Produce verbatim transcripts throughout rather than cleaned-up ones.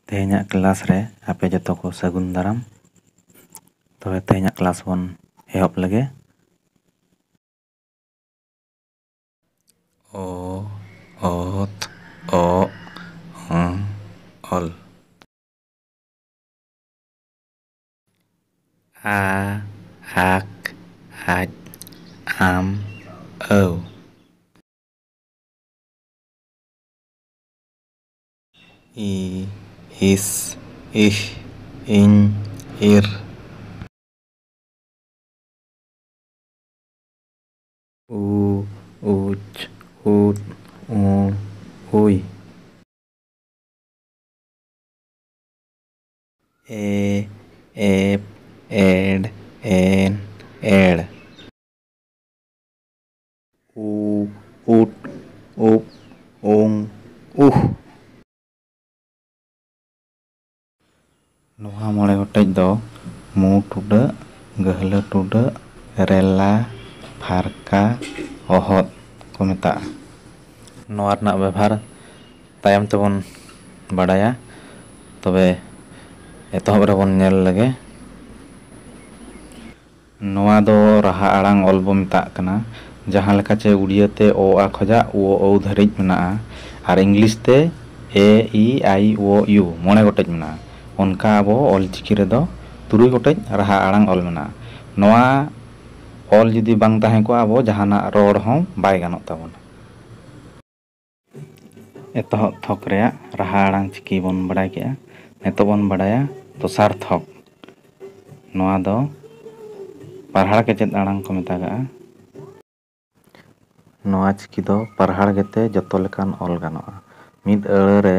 ᱛᱮᱦᱮᱧᱟᱜ ᱠᱞᱟᱥ ᱨᱮ ᱟᱯᱮ ᱡᱚᱛᱚ ᱠᱚ ᱥᱟᱹᱜᱩᱱ ᱫᱟᱨᱟᱢ᱾ ᱛᱚᱵᱮ ᱛᱮᱦᱮᱧᱟᱜ ᱠᱞᱟᱥ ᱵᱚᱱ ᱮᱦᱚᱵ ᱞᱮᱜᱮ᱾ ᱚ, ᱚᱛ, ᱚᱜ, ᱚᱝ, ᱚᱞ᱾ ᱟ, ᱟᱠ, ᱟᱡ, ᱟᱢ, ᱟᱹᱣ᱾ ᱤ, ᱤᱥ, ᱤᱦ, ᱤᱧ, ᱤᱨ᱾ ᱩ, ᱩᱪ, ᱩᱫ, ᱩᱬ, ᱩᱭ᱾ ᱮ, ᱮᱯ, ᱮᱰ, ᱮᱱ, ᱮᱲ᱾ ᱩ, ᱩᱴ, ᱩᱯ, ᱩᱝ, ᱩᱦ᱾ ᱱᱚᱣᱟ ᱢᱚᱬᱮ ᱜᱚᱴᱮᱡ ᱫᱚ ᱢᱩ ᱴᱩᱰᱟᱹᱜ, ᱜᱟᱹᱦᱞᱟᱹ ᱴᱩᱰᱟᱹᱜ, ᱨᱮᱞᱟ, ᱯᱷᱟᱨᱠᱟ, ᱚᱦᱚᱫ ᱠᱚ ᱢᱮᱛᱟᱜᱼᱟ᱾ ᱱᱚᱣᱟ ᱨᱮᱱᱟᱜ ᱵᱮᱵᱷᱟᱨ ᱛᱟᱭᱚᱢ ᱛᱮᱵᱚᱱ ᱵᱟᱰᱟᱭᱟ᱾ ᱛᱚᱵᱮ ᱮᱛᱚᱦᱚᱵ ᱨᱮᱵᱚᱱ ᱧᱮᱞ ᱞᱮᱜᱮ᱾ ᱱᱚᱣᱟ ᱫᱚ ᱨᱟᱦᱟ ᱟᱲᱟᱝ ᱚᱞ ᱵᱚ ᱢᱮᱛᱟᱜ ᱠᱟᱱᱟ᱾ ᱡᱟᱦᱟᱸ ᱞᱮᱠᱟ ᱪᱮ ᱩᱲᱤᱭᱟᱹ ᱛᱮ ᱚ, ᱟ ᱠᱷᱚᱡᱟᱜ ᱩ, ᱳᱣ ᱫᱷᱟᱹᱨᱤᱡ ᱢᱮᱱᱟᱜᱼᱟ, ᱟᱨ ᱤᱝᱞᱤᱥ ᱛᱮ ᱮ, ᱤ, ᱟᱭ, ᱳ, ᱤᱭᱩ ᱢᱚᱬᱮ ᱜᱚᱴᱮᱡ ᱢᱮᱱᱟᱜᱼᱟ, ᱚᱱᱠᱟ ᱟᱵᱚ ᱚᱞ ᱪᱤᱠᱤ ᱨᱮᱫᱚ ᱛᱩᱨᱩᱭ ᱜᱚᱴᱮᱡ ᱨᱟᱦᱟ ᱟᱲᱟᱝ ᱚᱞ ᱢᱮᱱᱟᱜᱼᱟ᱾ ᱱᱚᱣᱟ ᱚᱞ ᱡᱩᱫᱤ ᱵᱟᱝ ᱛᱟᱦᱮᱸ ᱠᱚᱜᱼᱟ, ᱟᱵᱚ ᱡᱟᱦᱟᱱᱟᱜ ᱨᱚᱲ ᱦᱚᱸ ᱵᱟᱭ ᱜᱟᱱᱚᱜ ᱛᱟᱵᱚᱱᱟ᱾ ᱮᱛᱚᱦᱚᱵ ᱛᱷᱚᱠ ᱨᱮᱭᱟᱜ ᱨᱟᱦᱟ ᱟᱲᱟᱝ ᱪᱤᱠᱤ ᱵᱚᱱ ᱵᱟᱰᱟᱭ ᱠᱮᱜᱼᱟ᱾ ᱱᱤᱛᱚᱜ ᱵᱚᱱ ᱵᱟᱰᱟᱭᱟ ᱫᱚᱥᱟᱨ ᱛᱷᱚᱠ᱾ ᱱᱚᱣᱟ ᱫᱚ ᱯᱟᱨᱦᱟᱲ ᱠᱮᱪᱮᱫ ᱟᱲᱟᱝ ᱠᱚ ᱢᱮᱛᱟᱜᱟᱜᱼᱟ᱾ ᱱᱚᱣᱟ ᱪᱤᱠᱤ ᱫᱚ ᱯᱟᱨᱦᱟᱲ ᱜᱮᱛᱮ ᱡᱚᱛᱚ ᱞᱮᱠᱟᱱ ᱚᱞ ᱜᱟᱱᱚᱜᱼᱟ᱾ ᱢᱤᱫ ᱟᱹᱲᱟᱹ ᱨᱮ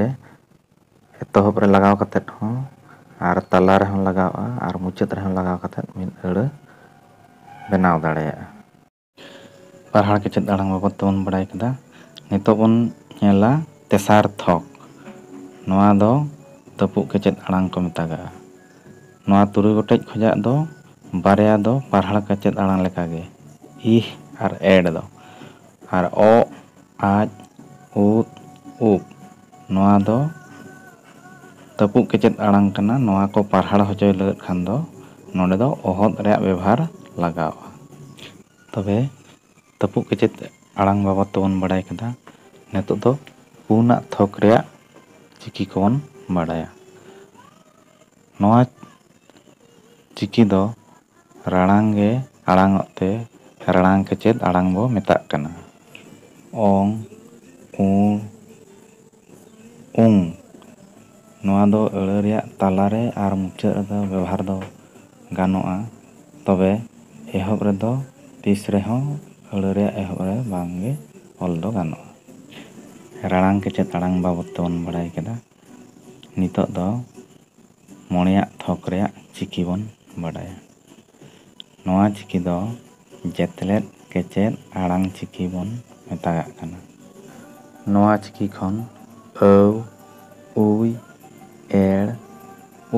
ᱮᱛᱚᱦᱚᱵ ᱨᱮ ᱞᱟᱜᱟᱣ ᱠᱟᱛᱮᱫ ᱦᱚᱸ, ᱟᱨ ᱛᱟᱞᱟ ᱨᱮᱦᱚᱸ ᱞᱟᱜᱟᱣᱼᱟ, ᱟᱨ ᱢᱩᱪᱟᱹᱫ ᱨᱮᱦᱚᱸ ᱞᱟᱜᱟᱣ ᱠᱟᱛᱮᱫ ᱢᱤᱫ ᱟᱹᱲᱟᱹ ᱵᱮᱱᱟᱣ ᱫᱟᱲᱮᱭᱟᱜᱼᱟ᱾ ᱯᱟᱨᱦᱟᱲ ᱠᱮᱪᱮᱫ ᱟᱲᱟᱝ ᱵᱟᱵᱚᱫ ᱛᱮᱵᱚᱱ ᱵᱟᱲᱟᱭ ᱠᱮᱫᱟ᱾ ᱱᱤᱛᱚᱜ ᱵᱚᱱ ᱧᱮᱞᱟ ᱛᱮᱥᱟᱨ ᱛᱷᱚᱠ᱾ ᱱᱚᱣᱟ ᱫᱚ ᱛᱟᱹᱯᱩᱜ ᱠᱮᱪᱮᱫ ᱟᱲᱟᱝ ᱠᱚ ᱢᱮᱛᱟᱜᱟᱜᱼᱟ᱾ ᱱᱚᱣᱟ ᱛᱩᱨᱩᱭ ᱜᱚᱴᱮᱡ ᱠᱷᱚᱡᱟᱜ ᱫᱚ ᱵᱟᱨᱭᱟ ᱫᱚ ᱯᱟᱨᱦᱟᱲ ᱠᱮᱪᱮᱫ ᱟᱲᱟᱝ ᱞᱮᱠᱟᱜᱮ, ᱤᱦ ᱟᱨ ᱮᱰ ᱫᱚ᱾ ᱟᱨ ᱚᱜ, ᱟᱡ, ᱩᱫ, ᱩᱵ, ᱱᱚᱣᱟ ᱫᱚ ᱛᱟᱹᱯᱩᱜ ᱠᱮᱪᱮᱫ ᱟᱲᱟᱝ ᱠᱟᱱᱟ᱾ ᱱᱚᱣᱟ ᱠᱚ ᱯᱟᱨᱦᱟᱲ ᱦᱚᱪᱚᱭ ᱞᱟᱹᱜᱤᱫ ᱠᱷᱟᱱ ᱫᱚ ᱱᱚᱰᱮ ᱫᱚ ᱚᱦᱚᱫ ᱨᱮᱭᱟᱜ ᱵᱮᱵᱷᱟᱨ ᱞᱟᱜᱟᱣᱼᱟ᱾ ᱛᱚᱵᱮ ᱛᱟᱹᱯᱩᱜ ᱠᱮᱪᱮᱫ ᱟᱲᱟᱝ ᱵᱟᱵᱚᱫ ᱛᱮᱵᱚᱱ ᱵᱟᱲᱟᱭ ᱠᱮᱫᱟ᱾ ᱱᱤᱛᱚᱜ ᱫᱚ ᱯᱩᱱᱟᱜ ᱛᱷᱚᱠ ᱨᱮᱭᱟᱜ ᱪᱤᱠᱤ ᱠᱚᱵᱚᱱ ᱵᱟᱲᱟᱭᱟ᱾ ᱱᱚᱣᱟ ᱪᱤᱠᱤ ᱫᱚ ᱨᱟᱲᱟᱝ ᱜᱮ ᱟᱲᱟᱝ ᱚᱜ ᱛᱮ ᱨᱟᱲᱟᱝ ᱠᱮᱪᱮᱫ ᱟᱲᱟᱝ ᱵᱚ ᱢᱮᱛᱟᱜ ᱠᱟᱱᱟ᱾ ᱚᱝ, ᱩᱲ, ᱩᱝ᱾ ᱱᱚᱣᱟ ᱫᱚ ᱟᱹᱲᱟᱹ ᱨᱮᱭᱟᱜ ᱛᱟᱞᱟ ᱨᱮ ᱟᱨ ᱢᱩᱪᱟᱹᱫ ᱨᱮᱫᱚ ᱵᱮᱵᱚᱦᱟᱨ ᱫᱚ ᱜᱟᱱᱚᱜᱼᱟ, ᱛᱚᱵᱮ ᱮᱦᱚᱵ ᱨᱮᱫᱚ ᱛᱤᱥ ᱨᱮᱦᱚᱸ ᱟᱹᱲᱟᱹ ᱨᱮᱭᱟᱜ ᱮᱦᱚᱵ ᱨᱮ ᱵᱟᱝ ᱜᱮ ᱚᱞ ᱫᱚ ᱜᱟᱱᱚᱜᱼᱟ᱾ ᱨᱟᱲᱟᱝ ᱠᱮᱪᱮᱫ ᱟᱲᱟᱝ ᱵᱟᱵᱚᱫ ᱛᱮᱵᱚᱱ ᱵᱟᱲᱟᱭ ᱠᱮᱫᱟ᱾ ᱱᱤᱛᱚᱜ ᱫᱚ ᱢᱚᱬᱮᱭᱟᱜ ᱛᱷᱚᱠ ᱨᱮᱭᱟᱜ ᱪᱤᱠᱤ ᱵᱚᱱ ᱵᱟᱰᱟᱭᱟ᱾ ᱱᱚᱣᱟ ᱪᱤᱠᱤ ᱫᱚ ᱡᱮᱛᱞᱮᱫ ᱠᱮᱪᱮᱫ ᱟᱲᱟᱝ ᱪᱤᱠᱤ ᱵᱚᱱ ᱢᱮᱛᱟᱜᱟᱜ ᱠᱟᱱᱟ᱾ ᱱᱚᱣᱟ ᱪᱤᱠᱤ ᱠᱷᱚᱱ ᱟᱹᱣ, ᱩᱭ, ᱮᱲ,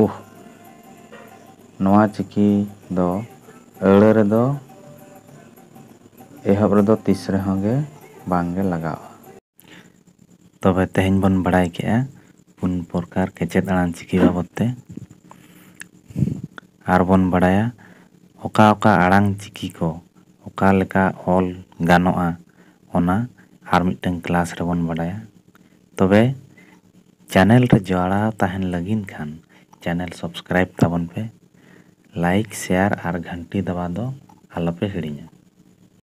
ᱩᱦ᱾ ᱱᱚᱣᱟ ᱪᱤᱠᱤ ᱫᱚ ᱟᱹᱲᱟᱹ ᱨᱮᱫᱚ ᱮᱦᱚᱵ ᱨᱮᱫᱚ ᱛᱤᱥ ᱨᱮᱦᱚᱸ ᱜᱮ ᱵᱟᱝ ᱜᱮ ᱞᱟᱜᱟᱜᱼᱟ᱾ ᱛᱚᱵᱮ ᱛᱮᱦᱮᱧ ᱵᱚᱱ ᱵᱟᱲᱟᱭ ᱠᱮᱜᱼᱟ ᱯᱩᱱ ᱯᱨᱚᱠᱟᱨ ᱠᱮᱪᱮᱫ ᱟᱲᱟᱝ ᱪᱤᱠᱤ ᱵᱟᱵᱚᱫ ᱛᱮ᱾ ᱟᱨ ᱵᱚᱱ ᱵᱟᱲᱟᱭᱟ ᱚᱠᱟ ᱚᱠᱟ ᱟᱲᱟᱝ ᱪᱤᱠᱤ ᱠᱚ ᱚᱠᱟ ᱞᱮᱠᱟ ᱚᱞ ᱜᱟᱱᱚᱜᱼᱟ, ᱚᱱᱟ ᱟᱨ ᱢᱤᱫᱴᱟᱝ ᱠᱞᱟᱥ ᱨᱮᱵᱚᱱ ᱵᱟᱲᱟᱭᱟ᱾ ᱛᱚᱵᱮ ᱪᱮᱱᱮᱞ ᱨᱮ ᱡᱚᱲᱟᱣ ᱛᱟᱦᱮᱱ ᱞᱟᱹᱜᱤᱫ ᱠᱷᱟᱱ ᱪᱮᱱᱮᱞ ᱥᱟᱵᱥᱠᱨᱟᱭᱤᱵ ᱛᱟᱵᱚᱱ ᱯᱮ, ᱞᱟᱭᱤᱠ, ᱥᱮᱭᱟᱨ ᱟᱨ ᱜᱷᱟᱱᱴᱤ ᱫᱟᱵᱟᱣ ᱫᱚ ᱟᱞᱚᱯᱮ ᱦᱤᱲᱤᱧᱟ᱾